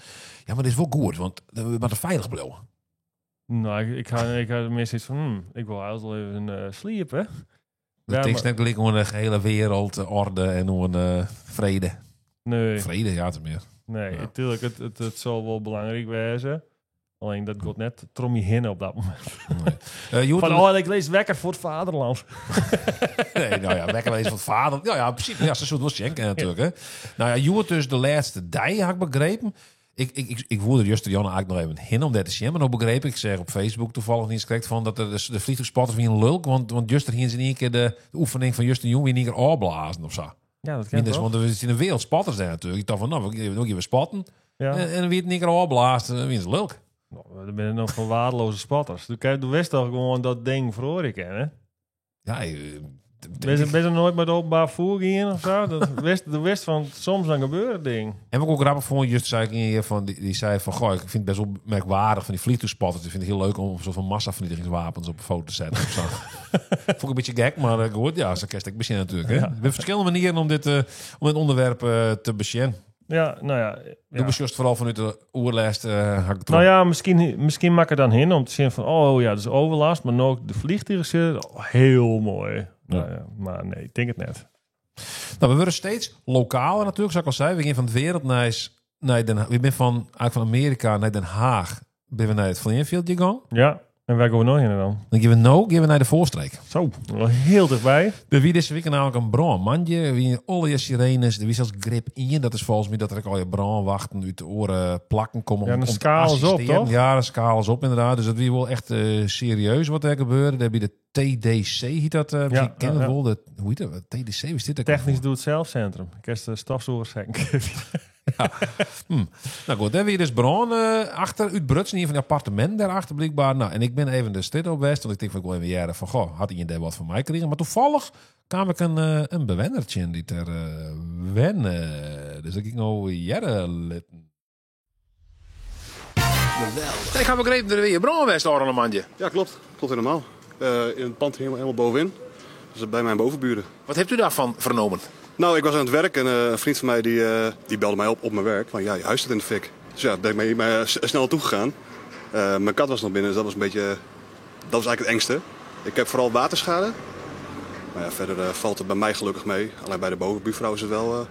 ja, maar dit is wel goed, want we moeten veilig blijven. Nou, ik ga tenminste iets van, ik wil eigenlijk wel even sliepen. De Ja, tekst maar- net gelijk om de gehele wereld, orde en om een vrede. Nee. Vrede, ja, het meer. Nee, Ja. natuurlijk, het zal wel belangrijk wezen. Alleen dat gaat net trommie hinnen op dat moment. Nee. Je hoort Van, een- oh, ik lees wekker voor het vaderland. Nee, nou ja, wekker lezen voor het vaderland. Nou ja, in principe, ja, ze zullen wel schenken natuurlijk. Hè. Nou ja, je hoort dus de laatste dag, had ik begrepen. Ik voelde juist de Janne eigenlijk nog even hin om dat te zien. Maar nou begreep ik, zeg op Facebook toevallig niet eens correct van dat de vliegtuigspotters weer een lulk. Want Juster hier is in één keer de oefening van Justin Jong weer in één keer afblazen of zo. Ja, dat kan Minstens, toch? want er is in de wereld spotters daar natuurlijk. Ik dacht van, nou, we gaan we spotten. Ja. En wie het in één keer afblaast, wie is lulk. Nou, dan ben je nog van waardeloze spotters. Du wist toch gewoon dat ding verloren ik, hè? Ja, Ben je nooit met openbaar voer gaan of zo? Dat wist, de wist van soms dan gebeurt het ding. En wat ik ook grappig vond, just zei ik hier van, die zei van, goh, ik vind het best wel merkwaardig van die vliegtuigspotters. Ik vind het heel leuk om een soort van massavernietigingswapens op een foto te zetten. Of zo. Vond ik een beetje gek, maar goed, ja, zo kerst ik misschien natuurlijk. Hè? Er zijn verschillende manieren om dit onderwerp te besjen. Ja, nou ja. Doe ja. vooral vanuit de oerlijst. Nou ja, misschien maak ik er dan hin om te zien van, oh ja, dat is overlast, maar ook de vliegtuigen zitten. Oh, heel mooi. Ja. Nou ja, maar nee, ik denk het net. Nou, we worden steeds lokaler natuurlijk, zoals ik al zei. We gingen van het wereldnieuws naar Den Haag. We zijn van, eigenlijk van Amerika naar Den Haag. Ben we naar het Vleenveld gegaan. Ja. En waar gaan we nog heen dan? Dan gaan we nu gaan we naar de voorstreek. Zo, wel heel dichtbij. Er wie deze week namelijk een brand. Mandje, wie alle je sirenes, er wie zelfs grip in. Dat is volgens mij dat er ook al je brandwachten uit de oren plakken komen. Ja, om, en de om te schaal is op, assisteren. toch? Ja, de schaal is op inderdaad. Dus dat wie wel echt serieus wat er gebeurde. Daar heb je de TDC, heet dat. Misschien Ja, ken ja, het ja. wel. De, hoe heet dat? TDC, wie is dit? ook Technisch doe het zelf centrum. Ik heb de stofzoekers Nou goed, daar weer dus brand achter uit Brutsen, hier van het appartement daarachter blijkbaar. Nou, en ik ben even de stad op West, want ik denk van ik wil even jaren van, goh, had iemand daar wat van mij gekregen? Maar toevallig kwam ik een bewennertje die ter wennen. Dus ik ging nou jaren litten. Ik heb begrepen dat er weer brand was daar al een mandje. Ja, klopt. Klopt helemaal. In het pand helemaal, helemaal bovenin. Dus bij mijn bovenburen. Wat hebt u daarvan vernomen? Nou, ik was aan het werk en een vriend van mij die belde mij op op mijn werk. Van ja, je huis staat in de fik. Dus ja, daar ben ik mij snel toegegaan. Mijn kat was nog binnen, dus dat was een beetje... Dat was eigenlijk het engste. Ik heb vooral waterschade. Maar ja, verder valt het bij mij gelukkig mee. Alleen bij de bovenbuurvrouw is het wel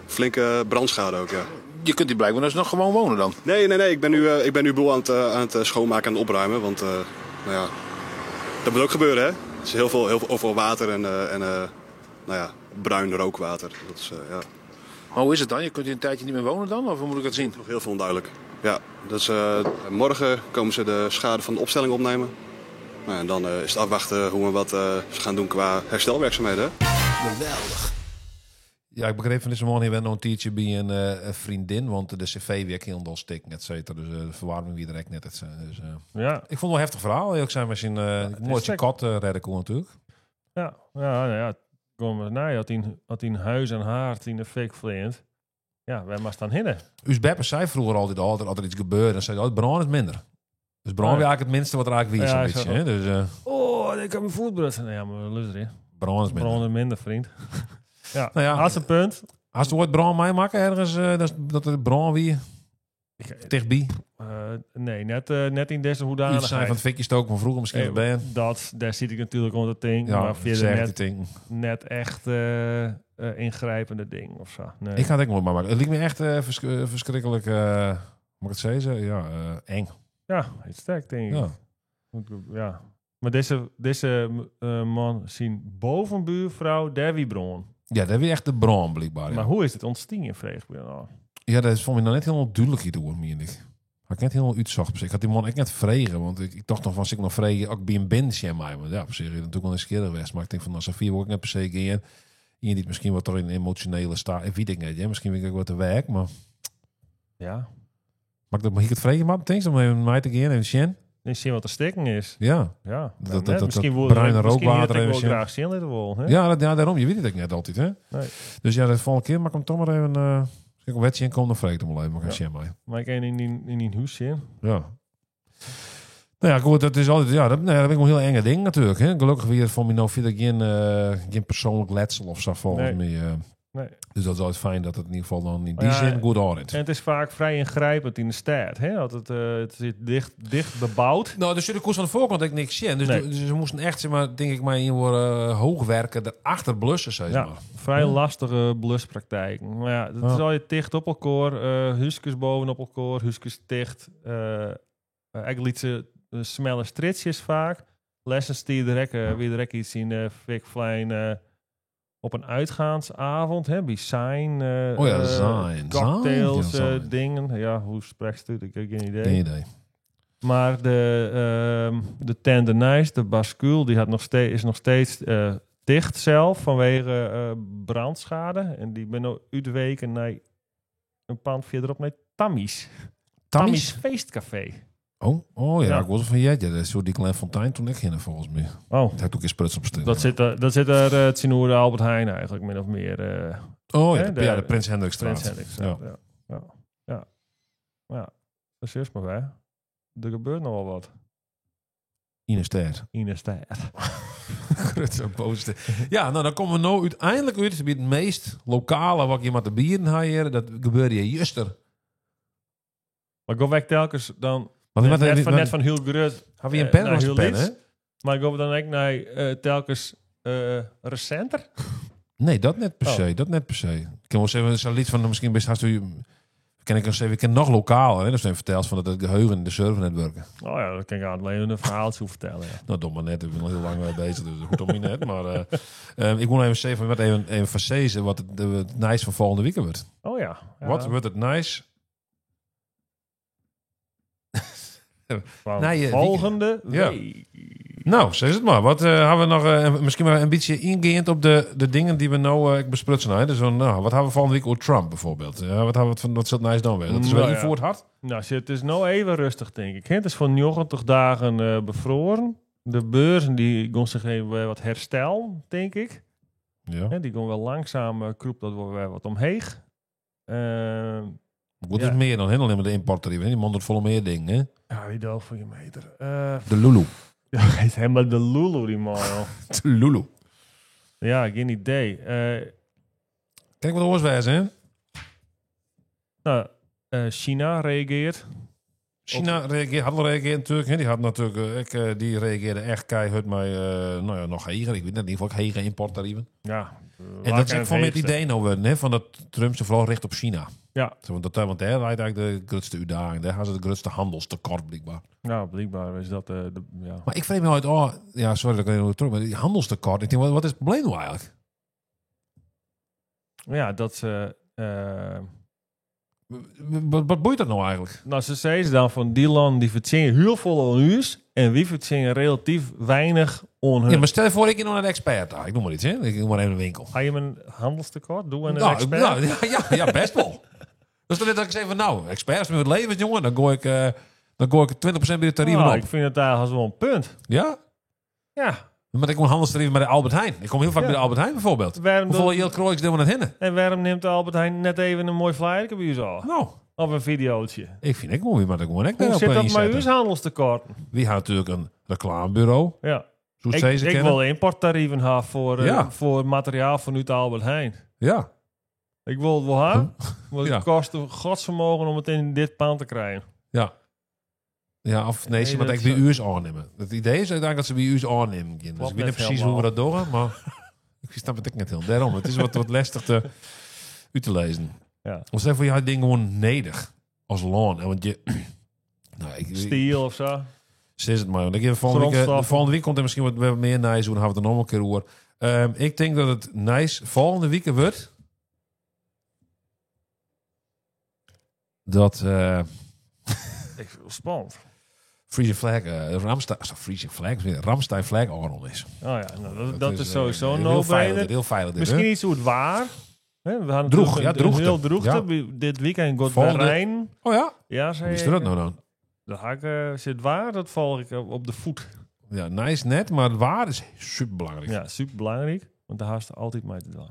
flinke brandschade ook, ja. Je kunt hier blijkbaar dus nog gewoon wonen dan? Nee, nee, nee. Ik ben nu boel aan het schoonmaken en opruimen. Want nou ja, dat moet ook gebeuren, hè? Het is heel veel, heel veel overal water en nou ja, bruin rookwater. Dat is, ja. Maar hoe is het dan? Je kunt hier een tijdje niet meer wonen dan? Of hoe moet ik dat zien? Nog heel veel onduidelijk. Ja, dat is, morgen komen ze de schade van de opstelling opnemen. Nou, en dan is het afwachten hoe we wat ze gaan doen qua herstelwerkzaamheden. Hè? Geweldig. Ja, ik begreep van deze man hier ben nog een tientje bij een vriendin, want de cv weer heel stikken, et cetera. Dus de verwarming weer direct net. Et cetera. Dus, Ja. Ik vond het wel een heftig verhaal. Eerlijk zijn, misschien mooi is kat redden kon natuurlijk. Ja, ja, nou ja. Kom maar, nou, had hij een huis en haard in de fik vleent. Ja, wij maar staan hinnen. Us Beppe zei vroeger altijd al, dat er iets gebeurde, dan zei hij altijd, brand is minder. Dus brand Ja. weer eigenlijk het minste wat er eigenlijk wie is, Ja, een beetje. zo. Hè? Dus, Oh, ik heb mijn voet brutsen. Nee, ja, maar luister, hè. Brand is minder. Brand is minder, vriend. Ja, Nou ja, hartstikke punt. Als het woord brand mij maken ergens, dat er brand wie dichtbij. Nee, net in deze hoedanigheid. Iets zijn van het fikje stoken van vroeger misschien Eh, op ben. Dat, daar zit ik natuurlijk onder het ding. Ja, maar verder zeg net, die ding. net echt ingrijpende ding of zo. Nee. Ik ga het ook nooit maar maken. Het liep me echt verschrikkelijk, moet ik het zeggen? Ja, eng. Ja, het sterk denk ik. Ja. Want, ja. Maar deze man zien bovenbuurvrouw Debbie Bron. Ja, daar weer echt de brand blijkbaar. Ja. Maar hoe is het ontstaan, vraag ik me dan af. Ja, dat is voor mij nog net helemaal duidelijk hierdoor, meen ik. Had ik net helemaal uitzocht. Ik had die man echt net vregen, want ik dacht nog van, als ik nog vregen, ook bij een band mij. Maar ja, op zich is het natuurlijk wel eens keer geweest. Maar ik denk van, nou, Safia wil ik net per se gaan. Iemand die misschien wat er in emotionele staat. Ik weet ik niet, hè. Misschien weet ik ook wat te werk, maar... Ja. Mag ik dat, mag ik het vregen, man? Thanks om even mij te gaan en zien. En zien wat er stikken is. Ja. Ja. Dat, Net, misschien dat wil- bruine misschien rookwater had ik even wel zien. graag zien laten wel, hè? Ja, dat, ja, daarom. Je weet het ook net altijd, hè? Nee. Dus ja, dat volgende keer. Maar ik hem toch maar even... als ik een wetje in kom, dan vreeg ik hem wel even. Maar ik Ja. ja. mij. Maar ik kan in die huis zien. Ja. Nou ja, goed, dat is altijd... Ja, dat, nee, dat vind ik wel een heel enge ding natuurlijk. Hè? Gelukkig weer voor mij nou verder geen persoonlijk letsel of zo volgens Nee. mij. Nee. Dus dat is altijd fijn dat het in ieder geval dan in die Ja, zin goed aanrent. En het is vaak vrij ingrijpend in de stad. Hè? Dat het zit dicht bebouwd. Nou, dus de koers van de voorkant ik niks zien. Dus, Nee. dus ze moesten echt, zeg maar, denk ik maar, in worden hoogwerken erachter blussen, zeg Ja, maar. vrij lastige bluspraktijk. Maar ja, het Ja. is al je dicht op elkaar. Huisjes bovenop elkaar, huisjes dicht. Eigenlijk liet ze smelle stritsjes vaak. Lessen stier direct, weer direct iets in fik flijn op een uitgaansavond. Hè, bij zijn. Oh ja, zijn. Cocktails, Zijn, ja, zijn. dingen. Ja, hoe spreekt het? Ik heb geen idee. Geen idee. Maar de tent de Nijs, de bascule, die had nog steeds, is nog steeds dicht zelf vanwege brandschade. En die ben nou uitweken naar een pand verderop naar Tammy's. Tammy's? Feestcafé. Oh ja, Ja. ik was van Jetje. Dat is zo die kleine fontein toen ik ging volgens mij. Oh. Daar heb ik ook eens pruts op staan. Dat zit er, dat zit er het Sinoer Albert Heijn eigenlijk, min of meer. Oh ja, hè, de, ja, de Prins Hendrikstraat. Prins Hendrikstraat, ja. Ja. Ja. Ja. Dat is maar bij. Er gebeurt nog wel wat. In de stad. In de stad. Grote boosste. Ja, nou dan komen we nou uiteindelijk uit bij het meest lokale wat ik hier maar te bieden had hier. Dat gebeurde hier juster. Maar ik weg telkens dan... Want net, wat- net van, wat- net van heel grut. Hebben we een pen naar als heel pen, lyts. hè? Maar ik go dan ook naar telkens recenter. Nee, dat net per Oh. se. Dat net per se. Ik kan wel zeggen, zo'n lied van misschien best haast u. Kin ik even, ik kin noch lokaler, hè? Dus even verteld van dat het geheugen in de server net werken. Oh ja, dat kan ik aan het leven een verhaaltje vertellen. Ja. Nou, dom maar net. Ik ben al heel lang mee bezig, dus dat hoeft om niet net. Maar ik wil even zeggen, van, wat even verzezen wat het nice van volgende week wordt. Oh ja. Ja. Wat wordt het nice? Van Nee, volgende Ja. week. Nou, zeg het maar. Wat hebben we nog? Misschien maar een beetje ingaand op de dingen die we nou ik besprutsen. Hè? Dus, nou, wat hebben we volgende week over Trump bijvoorbeeld? Wat hebben we van, wat zit nice dan weer? Dat is wel Nou ja. voor het hart. Nou, shit, het is nou even rustig, denk ik. Het is voor 90 dagen bevroren. De beurzen die gaan zich even wat herstel, denk ik. Ja. Hè, die gaan wel langzaam, kroep dat wel weer wat omheeg. Goed, Ja. is meer dan alleen maar de importtarieven. hè? Die man doet volle meer dingen. Hè? Ja, wie dood voor je meter. De Lulu. Ja, hij is helemaal de Lulu, die man. joh. De Lulu. Ja, geen idee. Kijk wat oors hè? Nou, China reageert. China reageert, had al reageerd natuurlijk. Hè? Die had natuurlijk, die reageerde echt keihard met, nou ja, nog heger. Ik weet net in ieder geval hege importtarieven. Ja. En dat is ook voor mij het idee nou worden, hè, van dat Trump zich vooral richt op China. Ja. Zo, want, dat, want daar lijkt eigenlijk de grootste uitdaging. Daar gaan ze de grootste handelstekort blijkbaar. Nou, blijkbaar is dat de, ja. Maar ik vrees me uit, oh, ja, sorry dat ik even terug, maar die handelstekort. Ik denk, wat is het probleem nou eigenlijk? Ja, dat ze... Wat boeit dat nou eigenlijk? Nou, ze zeiden dan van die landen die verdienen heel veel aan huis en wie verdienen relatief weinig aan hun. Ja, maar stel je voor, ik ga naar de expert daar. Ik noem maar iets, hè? Ik noem maar even een winkel. Ga je een handelstekort doen en een Nou, expert? nou, ja, best wel. Dus dan net dat ik zeg van, nou, experts met het leven, jongen, dan gooi ik 20% bij de tarieven Nou, op. ik vind het eigenlijk wel een punt. Ja? Ja. Maar ik kom handelstarieven bij de Albert Heijn. Ik kom heel vaak Ja. bij de Albert Heijn bijvoorbeeld. Waarom Hoeveel doet- heel krooiks doen we dat hinnen? En waarom neemt de Albert Heijn net even een mooi flyer bij u al? Nou. Of een videootje. Ik vind ik mooi, maar dat gewoon ik Hoe daarop zit dat met inzetten. uw handelstekort? Wie had natuurlijk een reclamebureau. Ja. Zo Ik, ze ik kennen. wil importtarieven hebben Ja. voor materiaal vanuit Albert Heijn. Ja. Ik wil het wel hebben, maar het Ja. kost een godsvermogen om het in dit pand te krijgen. Ja. Ja, of nee, ze Nee, moet dat echt bij u's aannemen. Het idee is uiteindelijk dat ze bij u's aannemen. Dus ik weet niet net precies hoe we dat doen, maar ik snap het ook net heel. Daarom, het is wat lastig te, u te lezen. Ja. Want stel voor je had ding gewoon nedig als loon. En want je, nou, ik, Steel of zo. Ze is het maar. Want ik heb volgende week, de Grondstoffen. volgende week komt er misschien wat meer nice. Dan gaan we het er nog een keer over. Ik denk dat het nice volgende week wordt. Dat Ik vind het spannend. Freezing Flag, Ramstein, sorry, Freezing Flag, Ramstein Flag Arnold is. Oh ja, nou, dat is sowieso een heel no-brainer. veilig, heel veilig dit, Misschien hè? iets hoe het waar. Hè, we hadden Droeg, natuurlijk ja, een droegte. Heel droegte. Ja. Dit weekend gaat Volgende- Rijn. Oh ja? Ja, zei Wie is dat nou dan? Dat ga ik, zit waar, dat volg ik op de voet. Ja, nice net, maar het waar is superbelangrijk. Ja, superbelangrijk, want daar haast altijd mee te doen.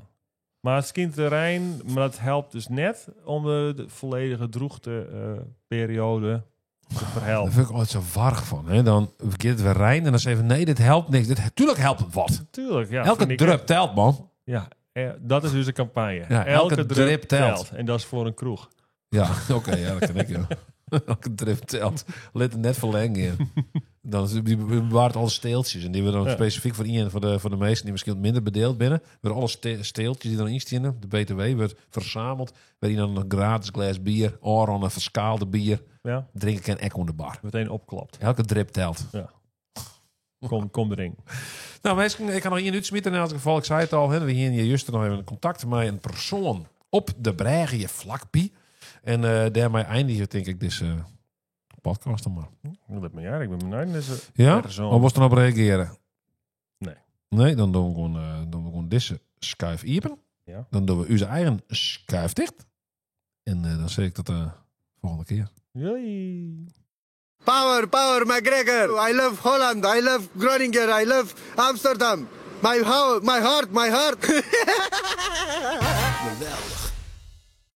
Maar het kind de Rijn, maar dat helpt dus net om de volledige droogteperiode te Daar verhelpen. vind ik altijd zo warg van. Hè? Dan verkeert het weer Rijn en dan zeggen we, nee, dit helpt niks. Dit, tuurlijk helpt het wat. Tuurlijk, ja. Elke vind ik drup echt. telt, man. Ja, dat is dus de campagne. Ja, elke drup telt. En dat is voor een kroeg. Ja, oké, ja, dat ken ik, ja. Elke drup telt. Let het net verlengen. Dan is die bewaart alle steeltjes. En die we dan Ja. specifiek voor iedereen, voor de meesten die misschien wat minder bedeeld binnen, worden alle steeltjes die dan instienen, de BTW wordt verzameld, waarin dan een gratis glas bier, oron een verschaalde bier, Ja. drinken en ek onder de bar. Meteen opklapt. Elke drip telt. Ja. Kom erin. Nou, mensen, ik kan nog één uitsmieten in elk geval. Ik zei het al, hè, we hier in juist nog even contact met een persoon op de Brègie vlakbij. En daarmee eindigen denk ik deze podcast dan maar. Dat ben jij, ik ben benieuwd. Dus, Ja? persoon. Of was er op reageren? Nee. Nee, dan doen we gewoon, doen we gewoon deze schuif open. Ja. Dan doen we onze eigen schuif dicht. En dan zeg ik tot de volgende keer. Jee. Power, power, McGregor. I love Holland. I love Groningen. I love Amsterdam. My, my heart, my heart. Geweldig.